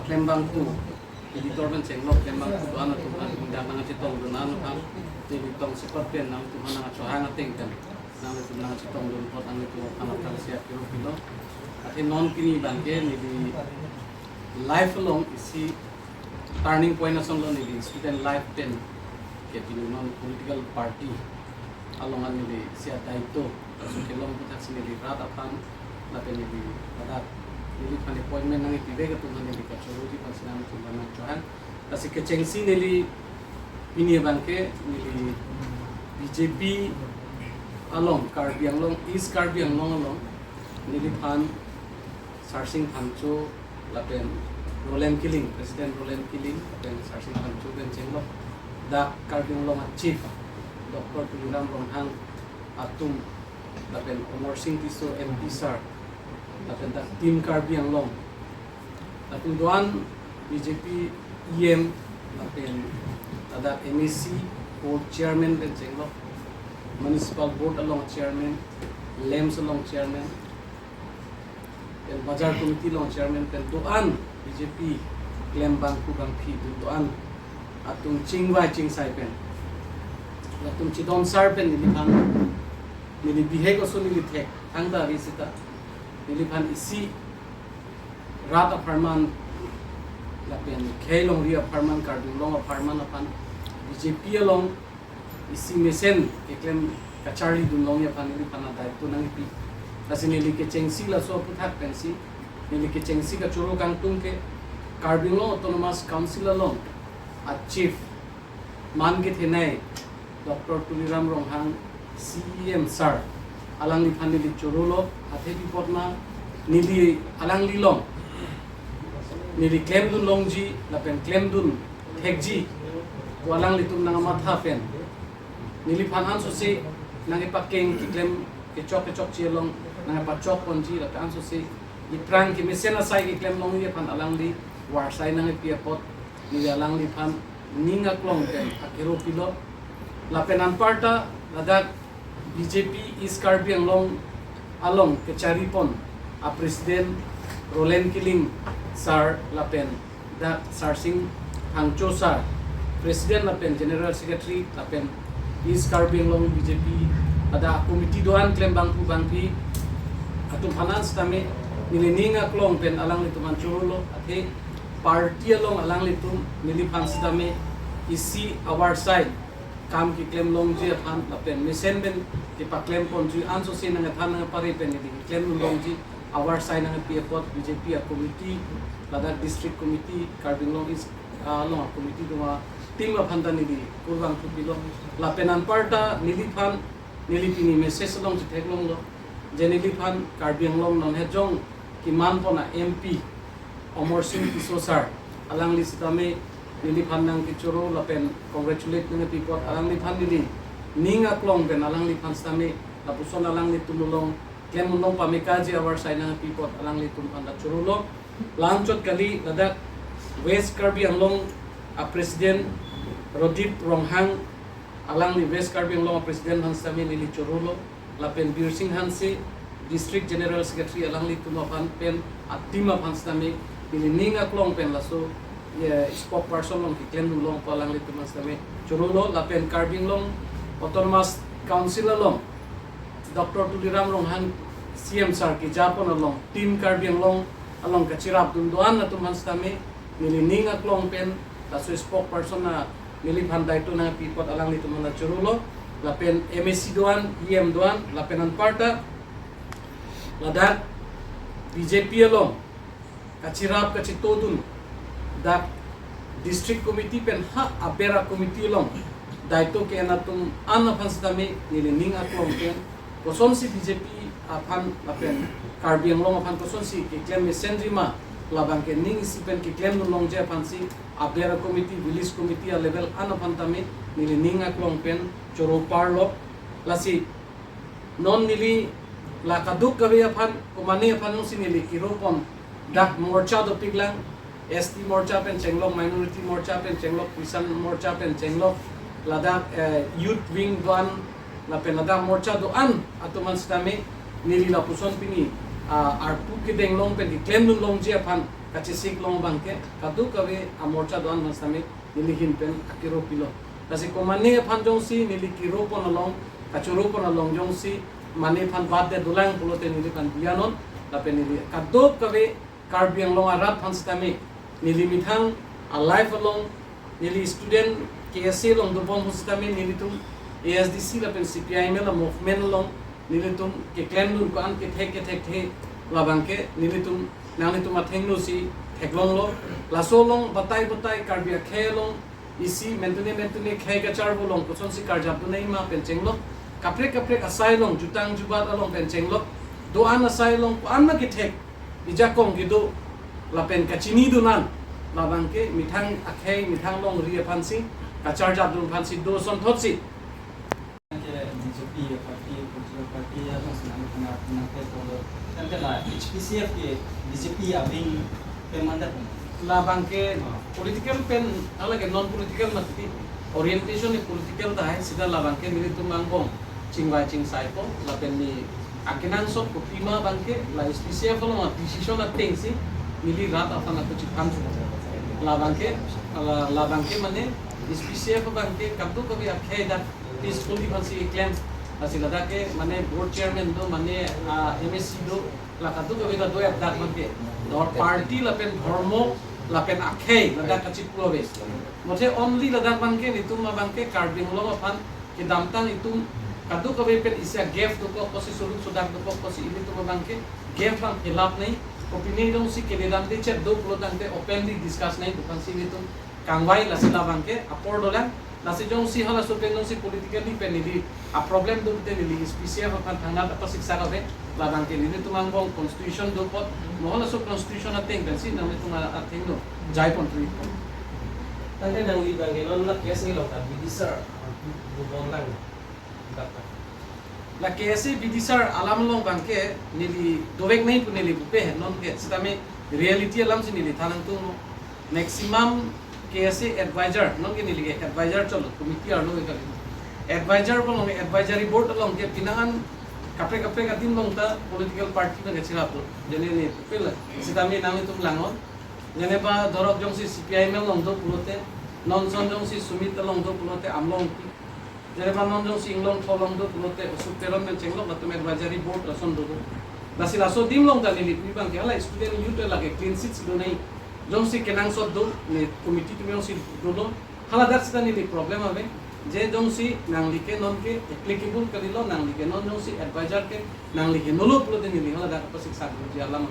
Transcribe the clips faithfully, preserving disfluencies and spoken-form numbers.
klembangpo, editor pen chenglok klembangpo do-an atum aphan ingdang nangchetongdun an aphan, neli tongsekot pen nangtum aphan nangchohang ateng pen nangtum nangchetongdun apot nanglitum aphan aphrangsi akero pilo. Athe non pini abangke neli life along isi turning point asonlo, neli student life pen ke pini non political party along an neli isi adaito laso kelong aputhaksi neli rat aphan lapen neli ladak neliphan appointment nangkipivek atum aphan neli kachoroji aphansi nangtum aphan nangchohang. Lasi kechengsi neli pini abangke neli B J P along, Karbi Anglong, East Karbi Anglong along neliphan Sarsing Phangcho lapen Roland Killing, President Roland Killing lapen Sarsing Phangcho pen chenglok, dak Karbi Anglong a-Chief Doctor Tuliram Ronghang atum lapen Amarsing Tisso M P sir lapen dak Team Karbi Anglong lapen do-an B J P E M lapen ladak M A C board chairman pen chenglok, Municipal Board along chairman, LAMPS along chairman, pen Bazar Committee along chairman pen do-an B J P klembangpo bangphi dun do-an atum chingvai chingsai pen latum chidon sar pen neliphan, neli bihek oso neli thek thangta ave seta neliphan isi rat apharman lapen khei longri apharman, Karbi Anglong apharman aphan B J P along isi mesen keklem kacharlidun longji aphan neliphan adaito nangpi. Lasi neli kechengsi laso aputhak pensi neli kechengsi kachoro kangtung ke Karbi Anglong Autonomous Council along a-Chief man kethenei Doctor Tuliram Ronghang C E M sir alangliphan neli chorolo, athe pi apot ma neli alanglilong neli klemdun longji lapen klemdun thekji pu alanglitum nangmatha pen neliphan ansose nangkepakeng keklem kechok kechokche along nangkepachok ponji lapen ansose iphrang kemesen asai keklem longji aphan alangli varsai nangpi apot neli alangliphan ning aklong pen akero pilo. Lapen anparta ladak B J P East Karbi Anglong along kechari pon a-President Roland Killing sir lapen dak Sarsing Phangcho sir, President lapen General Secretary lapen East Karbi Anglong B J P pada committee do-an klembangpo bangphi atum aphan sitame neli ning aklong pen alanglitum aphan chorolo, athe party along alanglitum neliphan sitame isi avarsai kam keklem longji aphan lapen mesen pen kepaklem ponji ansose nangthan nangpare pen neli keklem longji avarsai nangpi apot B J P a-committee ladak district committee Karbi Anglong East along a-committee doma team aphan ta neli kurvangthu pilo. Lapen anparta neliphan neli pini message along chetheklonglo je neliphan Karbi Anglong non hejong keman pon a-M P Amarsing Tisso sir alangli sitame neliphan nangkechoro lapen congratulate nangpi apot alangliphan neli ning aklong pen alangliphan sitame lapuson alanglitum along klemdun long pamekaji avarsai nangpi apot alanglitum aphan ta chorolo. La-anchot kali ladak West Karbi Anglong a-President Rodip Ronghang alangli West Karbi Anglong a-President aphan sitame neli chorolo. Lapen Birsing Hanse District General Secretary alanglitum aphan pen a-team aphan sitame neli ning aklong pen laso, eh, spokesperson along keklemdun longpo alanglitum aphan sitame chorolo. Lapen Karbi Anglong Autonomous Council along Doctor Tuliram Ronghang C M sir keja pon along Team Karbi Anglong along kachirapdun do-an atum aphan sitame neli ning aklong pen laso spokesperson a neliphan daito nangpi apot alanglitum aphan ta chorolo. Lapen M A C do-an, E M do-an, lapen anparta ladak B J P along kachirap kachitodun dak district committee pen ha aber a-committee along daito ke-en atum an aphan sitame neli ning aklong pen kosonsi B J P aphan lapen Karbi Anglong aphan kosonsi keklem mesenrima labang ke ning isi pen keklemdun longji aphansi aber a-committee, village committee a-level an aphan tame neli ning aklong pen choro parlo. Lasi non neli la kadokave aphan komane aphan nungsi neli kero pon dak morcha dopiklang, S T morcha pen chenglok, minority morcha pen chenglok, Christian morcha pen chenglok, ladak, eh, youth wing do-an, lapen ladak morcha do-an atum aphan sitame neli lapuson pini, ah, arpu kedeng long pen keklemdun longji aphan kachesik long abangke kadokave amorcha do-an aphan sitame neli ahin pen akero pilo. Lasi komatne aphan jongsi neli kero pon along, kachoro pon along jongsi mane aphan bat de dolang pulote neliphan biya non, lapen neli kadokave Karbi Anglong arat aphan sitame neli methang a-life along neli student K S A along dobom aphan sitame nelitum A S D C lapen C P I M L a-movement along nelitum keklemdun ko-an kethek kethekthe labangke nelitum nanglitum athengno si theklonglo. Laso along batai batai Karbi akhei along isi mentune mentune khei kacharvo along kosonsi karjapdun nangji ma pen chenglok. Kaprek kaprek asai along jutang jubat along pen chenglok. Do-an asai along ko-an ma kethek ijakong kedo lapen kachinidun an labangke methang akhei methang longri aphansi kacharjapdun aphansi do asonthotsi. Ke B J P party, political party ya kan senang kena kena ke kalau kan ke la H P C F ke B J P abing pemandat. Labangke political pen, ala ke non political mati, orientation ni political tahai sita labangke nelitum angbong chingvai chingsaipo lapen ni akenangsot kopima abangke la H P C F along decision atengsi neli rat aphan ako chiphan su. Labangke la, labangke mane H P C F abangke kadokave akhei dak peacefully aphansi keklem. Lasi ladak ke mane board chairman do, mane ah, M A C do, la kadokave ta do-et dak abangke. Dor party lapen dhormo lapen akhei ladak kachipu ave. Mothe only ladak abangke nelitum abangke Karbi Anglong aphan kedamtang itum kadokave pen isi a-gap dokok, kosi suluk sudak dokok, kosi ilitum abangke gap abang fill up nangji, kopine jongsi keledamde chet do pulo tangte openly discuss nangji pu aphansi nelitum kangvai. Lasi labangke apor dolang. Lasi jongsi halaso pen jongsi politically pen neli a-problem do pute neli H P C F aphan thangnat aphan siksa kave. Labangke nelitum angbong constitution do apot, mo halaso constitution ateng pensi nanglitum athengno jaipon tri. Tangte nangli abangke non la case ni long ta B D sir bubon lang. La K S A B D sir alam along abangke neli dovek nangji pu neli pupe, non ke sitame reality alamsi neli thanang tung. Maximum K S A advisor, non ke neli ke advisor cholo, committee arlo ke kali. Advisor along, advisory board along ke pinangan kaprek kaprek adim along ta political party nangkachirap do. Jene ne pupil sitame nanglitum langnon. Jene ba dorok jongsi C P I M L along do pulote, non son jongsi Sumit along do pulote, Amlong pi. Jene ba non jongsi Inglongtho along do pulote, Osuk Teron pen chenglok latum advisory board lason do do. Lasi laso adim along ta neli pu abangke hala student youth lake clean sheet si do nangji. Jongsi kenangsot do, ne committee atum jongsi dolo, haladak sita neli problem ave. Je jongsi nangli ke non ke applicable kalilo, nangli ke non jongsi advisor ke nangli ke nolo pulote neli haladak aphan siksa do ji alam.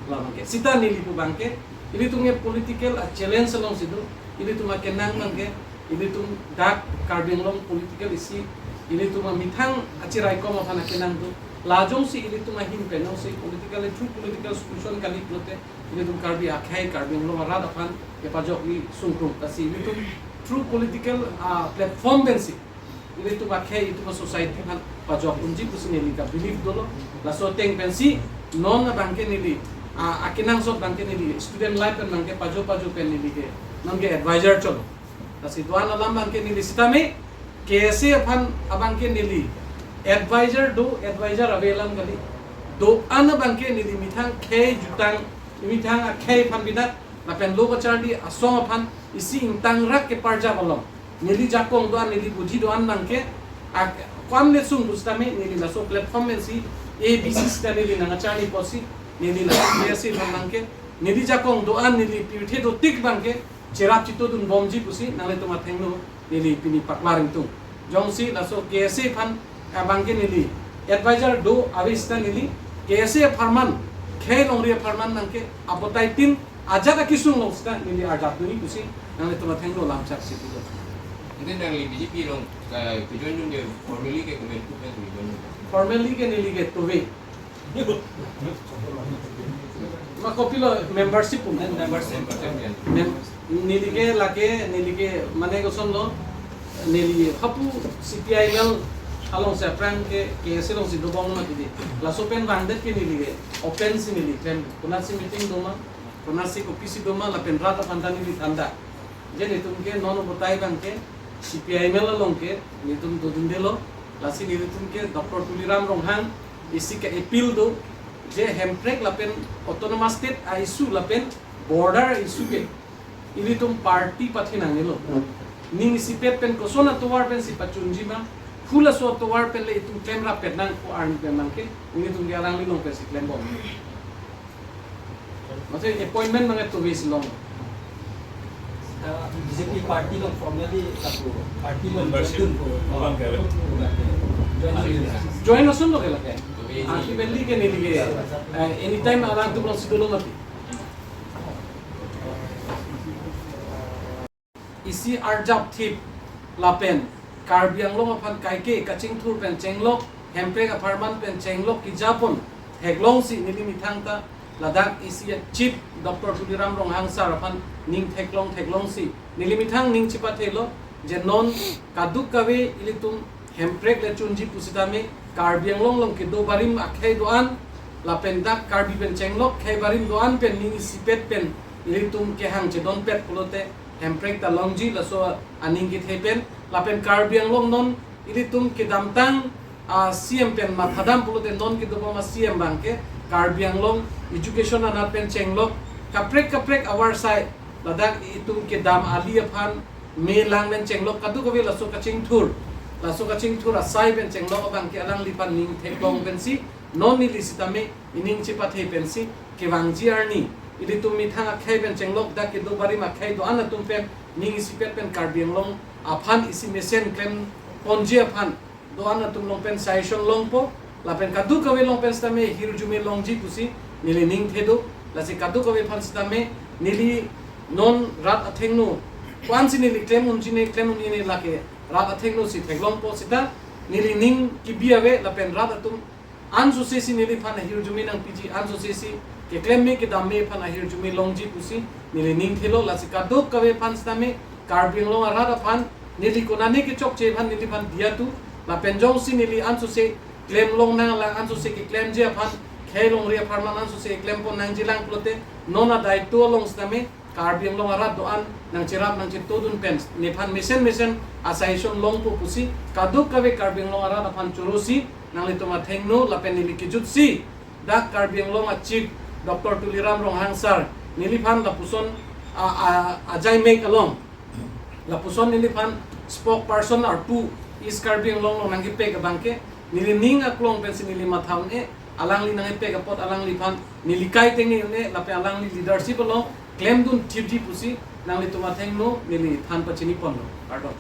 Labangke sita neli pu abangke ilitum ke political a-challenge alongsi do, ilitum akenang abangke, ilitum dak Karbi Anglong political isi, ilitum amethang achiraikom aphan akenang do. La jongsi ilitum ahin pen jongsi political, true political solution kali pulote, ilitum Karbi akhei, Karbi Anglong arat aphan kepajokji sungkrung. Lasi ilitum true political ah, platform pensi ilitum akhei, itum a-society aphan pajok unji pusi neli ka believe dolo. Laso ateng pensi non abangke neli ah, akenangsot abangke neli student life pen abangke pajo pajo pen neli ke non ke advisor cholo. Lasi do-an alam abangke neli sitame K S A aphan abangke neli advisor do, advisor ave alam kali. Do-an abangke neli methang khei jutang, methang akhei aphan binat, lapen lo kacharli asong aphan isi ingtangrak keparjap along neli jakong do-an, neli buji do-an abangke ak-, ko-an le sung pusitame neli laso platform pensi A B C sita neli nangkacharli pusi neli la K S A aphan abangke neli jakong do-an neli pirthe dotik abangke cherap chitodun bomji pusi nanglitum athengno neli pini paklar ingtung. Jongsi laso K S A aphan abangke neli advisor do ave sita neli K S A apharman, khei longri apharman abangke apotai tin ajat akesung along sita neli arjapdunji pusi nanglitum athengno lamchak si pilo. Ante nangli B J P along eh, kejoin dun ke formally ke kemen tu kan kejoin dun. Formally ke neli ke tove. Ma kopilo membership pun. Membership. Mem-, neli ke lake, neli ke mane kosonlo, neli hapu C P I M L alongsi aphrang ke K S A alongsi dobom mati di. Laso pen bangdet ke neli ke open si neli pen konatsi meeting doma, konatsi kopisi doma lapen rat aphan ta neli thanda. Je netum ke non apotai abangke C P I M L along ke netum dodundelo, lasi netum ke Doctor Tuliram Ronghang isi ke appeal do, je Hemprek lapen autonomous state a-issue lapen Border issue ke ilitum party pathe nangjilo. Ning isipet pen koson atovar pensi pachunji ma, hula so atovar pen le itum klemrap pet nang ko arni pen nang ke, ilitum ke alangli along pensi klembom. Mate appointment nang etu base long. Uh, B J P party along formally satu party along Membership join ko. Bukan ke. Bukan ke. Join ko. Join asunlo ke lake. Aki beli ke neli ke. Eh, anytime alangtum alongsi dolo mati. Isi arjap thip lapen Karbi Anglong aphan kaike kachingthur pen chenglok, hemprek apharman pen chenglok kejapon theklongsi neli methang ta ladak isi a Chief Doctor Tuliram Ronghang sir aphan ning theklong theklongsi neli methang ning chepathelo je non kadokave ilitum hemprek le chunji pusitame Karbi Anglong along kedo barim akhei do-an lapen dak Karbi pen chenglok khei barim do-an pen ning isipet pen ilitum kehang chedonpet pulote hemprek ta longji laso aning kethe pen lapen Karbi Anglong non ilitum kedamtang a C M pen mathadam pulote non kedobom a C M abang ke Karbi Anglong education anat pen chenglok kaprek kaprek avarsai ladak itum kedam ali aphan me lang pen chenglok kadokave laso kachingthur laso kachingthur asai pen chenglok abang ke alangliphan ning theklong pensi non neli sitame ining chepathe pensi kevangji arni ilitum methang akhei pen chenglok dak kedo barim akhei do-an atum pen ning isipet pen Karbi Anglong aphan isi mesen klemponji aphan do-an atum along pen suggestion longpo lapen kadokave along pen sitame hirjume longji pusi neli ning thedo. Lasi kadokave aphan sitame neli non rat athengno ko-ansi neli klem unji ne klem unji ne lake rat athengno si theklongpo sita neli ning kebi ave lapen rat atum ansose si neliphan ahirjume nangpiji ansose si keklem me kedam me aphan ahirjume longji pusi neli ning thelo. Lasi kadokave aphan sitame Karbi Anglong arat aphan neli konane kechokche aphan neliphan diya tu lapen jongsi neli ansose klem long nanglang ansose keklemji aphan khei longri apharman ansose klempon nangjilang pulote non adai to along sitame Karbi Anglong arat do-an nangcherap nangchetodun pen nephan mesen mesen a suggestion longpo pusi kadokave Karbi Anglong arat aphan chorosi nanglitum athengno lapen neli kejutsi dak Karbi Anglong a Chief Doctor Tuliram Ronghang sir neliphan lapuson a, a, ajai mek along lapuson neliphan spokesperson arpu East Karbi Anglong along nangkepek abang ke neli ning aklong pensi neli matha un-e alangli nangkepek apot alangliphan neli kai tenge un-e lapen alangli leadership along klemdun thipji pusi nanglitum athengno neli than pachiniponlo. Kardom.